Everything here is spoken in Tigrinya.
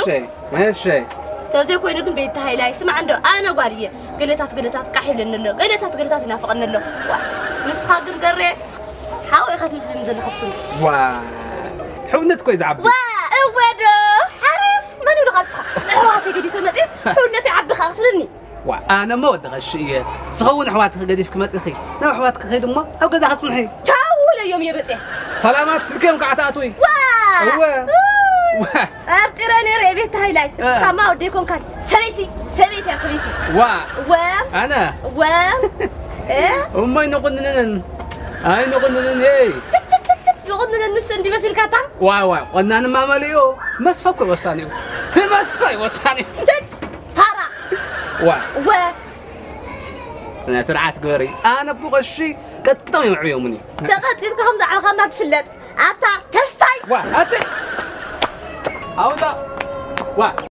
እሺ፣ እሺ። ተዘይ ኮይኑ ግን ቤት ሃይላይ ስማዕ እንዶ ኣነ ጓል እየ። ገለታት ገለታት ቃሕ ይብለኒ ኣሎ። ገለታት ገለታት ይናፍቐኒ ኣሎ። ዋ፣ ንስኻ ግን ገሬ ሓው ኢኻ ትመስለኒ ዘለኻ ብስም። ዋ፣ ሕውነት እኮ እዩ ዝዓቢ። ዋ፣ እወ ዶ ሓሪፍ መን ኢሉኻ ንስኻ? ኣሕዋተይ ገዲፈ መፅእስ ሕውነት ይዓቢ ኸዓ ክትብለኒ። ዋ፣ ኣነ እሞ ወዲ ቐሺ እየ። ዝኸውን ኣሕዋትኺ ገዲፍኪ መጺኺ። ናብ ኣሕዋትኪ ኸይዲ እሞ ኣብ ገዛ ክጽንሒ። ቻው ኢለዮም እየ መጽየ። ሰላማት ትልክዮም ከዓ ትኣትዊ። ዋ! እወ። ዋ! ጠርጢረ ነይረ እየ ቤት ሃይላይ። እ። እስኻማ ወደይ ኮንካን። ሰበይቲ፣ ሰበይቲ እያ ሰበይቲ። ዋ! ወ! ኣነ? ወ! እ? እሞ ኣይንቑንንን። ኣይንቑንንን እየ። ችክ፣ ችክ፣ ችክ፣ ችክ፣ ዝቑንንን ንሱ እንዲ መሲልካ ታም? ዋይ፣ ዋይ፣ ቆናንማ መሊኡ። መስፈ እኮ እዩ ወሳኒ እዩ። እቲ መስፈ እዩ ወሳኒ። ችክ! ፋራ። ዋ። ወ። ስነ ስርዓት ግበሪ። ኣነ ኣቦ ቀሺ ቀጥቂጦም እዮም ኣዕብዮምኒ። ተቐጥቂጥካ ከም ዝዓበኻና ትፍለጥ። ኣታ ተስታይ። ዋ፣ ኣቲ። ኣውጣ። ዋ።